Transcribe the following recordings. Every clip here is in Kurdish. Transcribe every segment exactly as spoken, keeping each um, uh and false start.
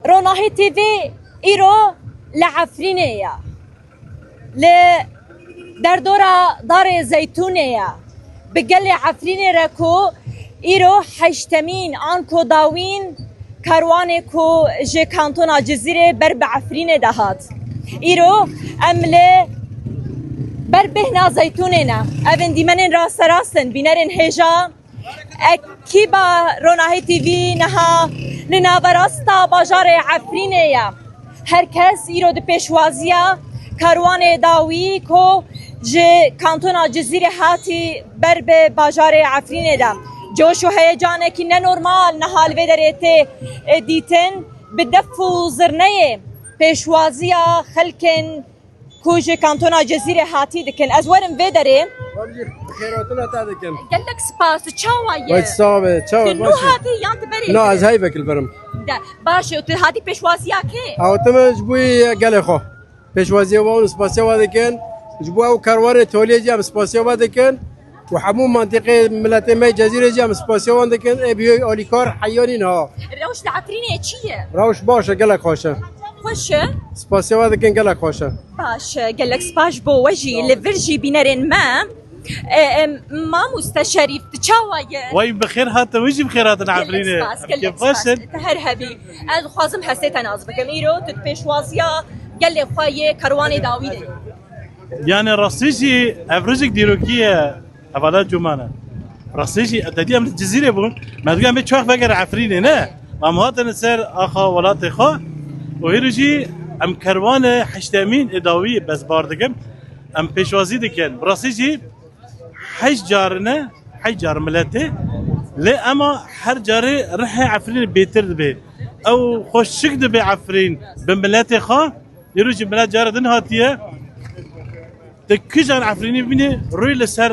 Ronahî T V îro li Efrînê ye. Li derdora Darê Zeytûnê ye. Bi gelê Efrînê re ku îro heştemîn anko dawîn karwanê ku ji kantona Cizîrê ber bi Efrînê de hat. Îro em li ber bêhna Zeytûnê ne. Ev in dîmenên rasterast in, bînerên hêja. Ekîba Ronahî T V niha li naverasta bajarê Efrînê ye. Her kes îro di pêşwaziya karwanê dawî ku ji kantona Cizîrê hatî ber bi bajarê Efrînê de. Coş û heyecanekî nenormal niha li vê derê tê, e, dîtin. Bi def û zirneyê pêşwaziya xelkên ku ji kantona Cizîrê hatî dikin. Ez werim vê derê. Bi xêrhatina te dikin. Gelek spas. Tu çawa ye? Weş sax be. Çawa Tu nû baş e? hatî yan tu berê? Na, ez heyvek li birim. De, baş e. Tu hatî pêşwaziya kê? Hatime ji bo gelê xwe. Pêşwaziya wan û spasiya wan dikin. Ji bo ew karwanê toliyê jî em spasiya wan dikin. Û hemû mantîqê miletê me Cezîrê jî em spasiya wan dikin. Ê biyoy alîkar heyanî niha. Rewş li Efrînê çi ye? Rewş baş e, gelek xweş e. Xweş e? Spasiya wan dikin, gelek xweş e. Baş e, gelek spas bo we jî, li vir jî bînerên me. E, e, mamoste Şerîf, tu çawa ye? Wey bi xêr hatin, wî jî bi xêr hatin Efrînê. Gelek spas, gelek spas. Te her hebî. Ez dixwazim hestê te nas bikim. Îro tu di pêşwaziya gelê xwe yê kerwanê dawî de yî. Yani rastî jî ev rojek dîrokî ye, hevala Cumane. Rastî jî, dedî em li Cizîrê bûn. Me digot em bê çax vegere Efrînê, ne? Em hatin ser axa welatê xwe. Û hêrî jî em kerwane heştemîn ê dawî bezbar dikin. Em pêşwazî dikin. Bi rastî jî heşt carine, heşt car miletê. Lê ema her carê rihê Efrînê bêtir dibe. Ew xweşik dibe Efrîn bi miletê xwe. Îro jî milet cara din hatiye. Te kijan Efrînî bîne, rûyê li ser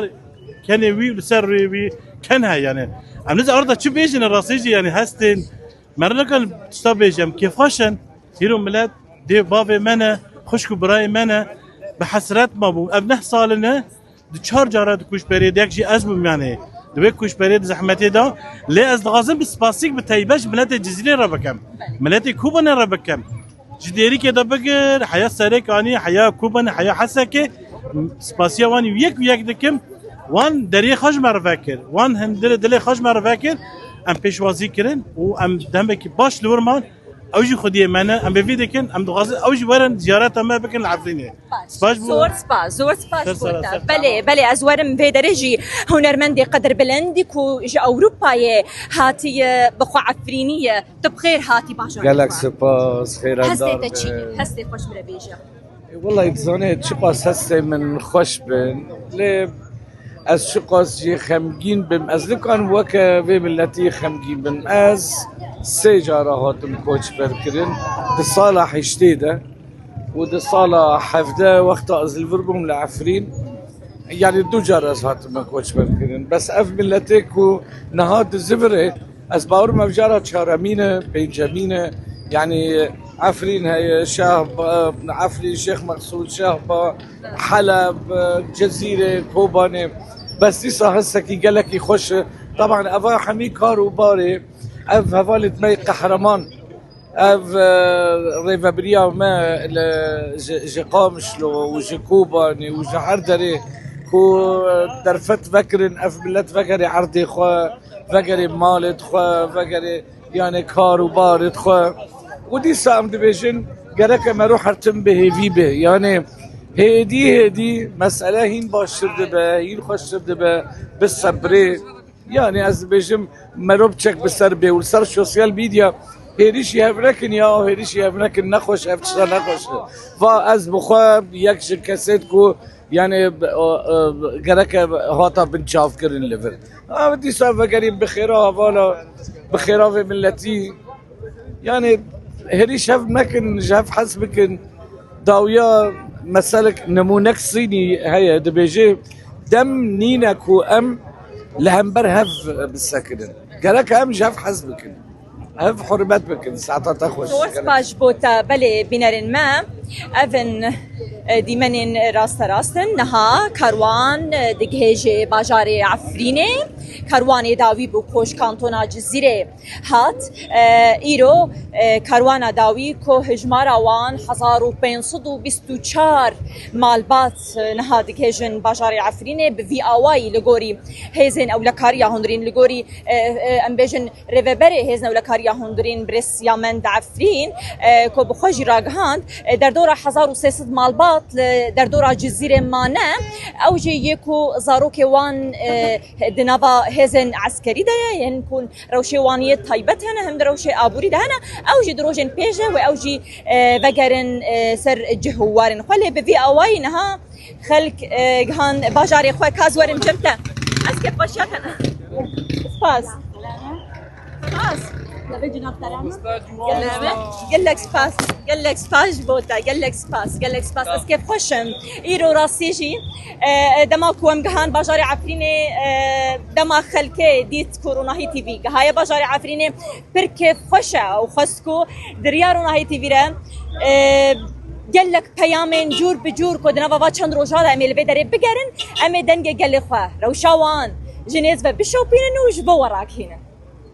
kenê wî û li ser rûyê wî ken heye yani. Em niza arda çi bêjin rastî jî yani hestên. Me re nikan tişta bêjim, kêfxweş in. Hîro milet dê bavê me ne, xwişk û birayê me ne. Bi hesret mabû. Ev neh sal in e, di çar cara di koçberê de yek jî ez bûm yani. Di wê koçberê di zehmetê de. Lê ez dixwazim bi spasîk bi teybet ji miletê Cizîrê re bikim. Miletê Kobanê re bikim. Ji Dêrikê de bigir, heya Serêkanî, heya Kobanê, heya Hesekê, spasiya wan yek û yek dikim. Wan deriyê xwe ji me re vekir. Wan hundirê dilê xwe ji me re vekir. Em pêşwazî kirin û em demekî baş li wir man. Ew jî xwediyê me ne. Em bi vî dikin. Em dixwazin ew jî werin ziyareta me bikin li Efrînê. Spas ji bo. Zor spas, zor spas ji bo te. Belê, belê, ez werim vê derê jî hunermendê qedirbilindî ku ji Ewropayê hatiye, bi xwe Efrînî ye. Tu bi xêr hatî bajarê xwe. Gelek spas, xêrendar be. Hestê te çi ye? Hestê xweş bi re bêje. E, wellahî dizanê çiqas hestê min xweş bin. Lê ez çiqas jî xemgîn bim. Ez nikan weke vê miletî xemgîn bim. Ez sê cara hatim koçberkirin. Di sala heştê de û di sala hevdeh wexta ez li vir bûm li Efrîn. Yani du car ez hatime koçberkirin. Bes ev miletê ku niha dizivirê, ez bawerim ev cara çaremîn e, pêncemîn e. Yani Efrîn heye, Şehba, Efrîn, Şêx Meqsûd, Şehba, Heleb, Cezîrê, Kobanê. Bes dîsa hesekî gelekî xweş e. Teban eva hemî kar û barê, ev hevalêt me yê qehreman. Ev, e, rêvebiriya me li, ji, ji Qamişlo û ji Kobanê û ji her derê ku derfet vekirin, ev milet vegerê erdê xwe, vegerê malê xwe, vegerê, yani, kar û barê xwe. Û dîsa em dibêjin, gereke mero her tim bi hêvî be. Yani, hêdî hêdî mesele hîn baştir dibe, hîn xweştir dibe, bi sebrê. Yani ez dibêjim, mero biçek bi ser bê û li ser sosyal medya hêrîşî hev nekin ya, hêrîşî hev nekin, nexweş, ev tişta nexweş e. Va ez bi xwe yek ji kesêt ku, yani, e, e, gereke hata binçavkirin li vir. Ev dîsa vegerî bi xêra hevala, bi xêra vê miletî. Yani hêrîş hev nekin, ji hev hez bikin. Dawiya meselek, nimûnek Sînî heye, dibêje, dem nîne ku em li hember hev bisekinin. Gerek em ji hev hez bikin. Hev hurmet bikin. Saeta te xweş. Zor spas ji bo te. Belê, bînerên me, ev in E, dîmenên rasterast in. Niha karwan, e, digihêje bajarê Efrînê. Karwanê dawî bû ku ji kantona Cizîrê hat. E, îro, e, karwana dawî ku hijmara wan hezar û pênc sed û bîst û çar malbat, e, niha digihêjin bajarê Efrînê, bi vî awayî li gorî hêzên ewlekariya hundirîn, li gorî, e, e, em bêjin, rêveberê Hêzên Ewlekariya Hundirîn, Birêz Siyamend Efrîn, e, ku bi xwe jî ragihand, e, derdora hezar û sê sed malbat li derdora Cizîrê mane. Ew jî yê ku zarokê wan, e, di nava hêzên eskerî de ye, yên ku rewşê wan yê taybet hene, hem di rewşê aborî de hene. Ew jî di rojên pêş de wê ew jî, e, vegerin, e, ser cih û warên xwe. Lê bi vî awayî niha xelk, e, gihan bajarê xwe. Ka ez werim cem te. Ez kêfxweşiya te ne. Spas. Spas. Gelek, gelek spas. Gelek spas ji bo te. Gelek spas. Gelek spas. Ez kêfxweş im. Îro rastî jî, e, dema ku em gihan bajarê Efrînê, e, dema xelkê dît ku Ronahî T V gihaye bajarê Efrînê, pir kêfxweş e û xwest ku di riya Ronahî T V re, e, gelek peyamên cûr bi cûr ku di nava va çend roja de em ê li vê derê bigerin, em ê dengê gelê xwe, rewşa wan ji nêz ve bişopînin û ji bo we rakînin.